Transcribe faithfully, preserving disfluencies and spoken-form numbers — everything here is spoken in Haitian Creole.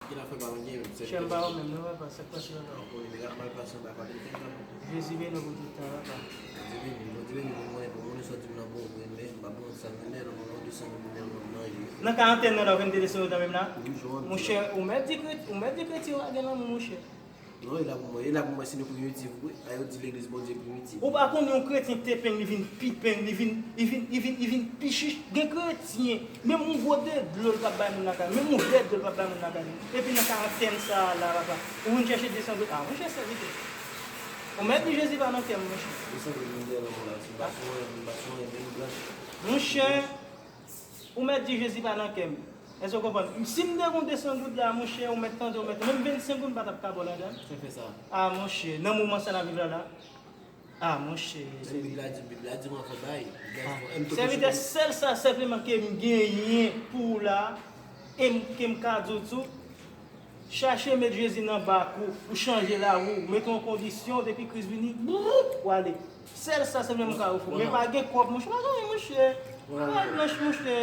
Ki la fè pa mwen gen, se Chè m pa ou menm, non, papa, sa k pase, papa? Ou konnen nèg ap mal pase anba pa gen tan. Jezi beni w pou tout tan, papa. Bondye beni, Bondye beni, mwen, mwen, mwen, sòti nan bon, mwen, men, m pa bon sa, men, men, non, non, de sa, men, men, non, non, non. Nan karantèn nan, la, ou vin te desann menm la? Wi, jwenn. Monchè, ou mèt di kret-, ou mèt di kretyen yo pa gen lanmou, monchè. Non, e la pou mwen, e la pou mwen, se nou primitif, wi. A yo di legliz Bondye primitif. Ou pa konn yon kretyen ki te peng, li vin pi peng, li vin, li vin, li vin, li vin pi chich. Gen kretyen, menm yon gwo de dlo l p ap bay moun lakay, menm yon vè dlo l p ap bay moun lakay. Epi nan karantèn sa a la, papa, ou vin chèche desann goud. Ah, monchè, sèvitè. Ou mèt di Jezi pa nan kè m, monchè. Desann goud, m dèyè lanmò la, si m pa sou anyen, m pa sou anyen, men m branche. Monchè, ou mèt di Jezi pa nan kè m. Èske w konprann? Si m te gon desann goud la, monchè, ou mèt tande, ou mèt, menm vennsenk goud m pa t ap ka ba w ladan l. Sa fè sa. Ah, monchè, nan moman sa n ap viv la la. Ah, monchè, Bib la di, Bib la di mwen fò bay. Bib la di fò, m tou Sèvitè, sèl sa senpleman ke m genyen pou ou la, e m, ke m ka di w tou, chache met Jezi nan bak ou, ou chanje lavi w, mete w an kondisyon, depi Kris vini, boup, ou ale. Sèl sa senpleman m ka ofri w. Men pa gen kòb, monchè, pa gen anyen, monchè. Kay blanch, monchè.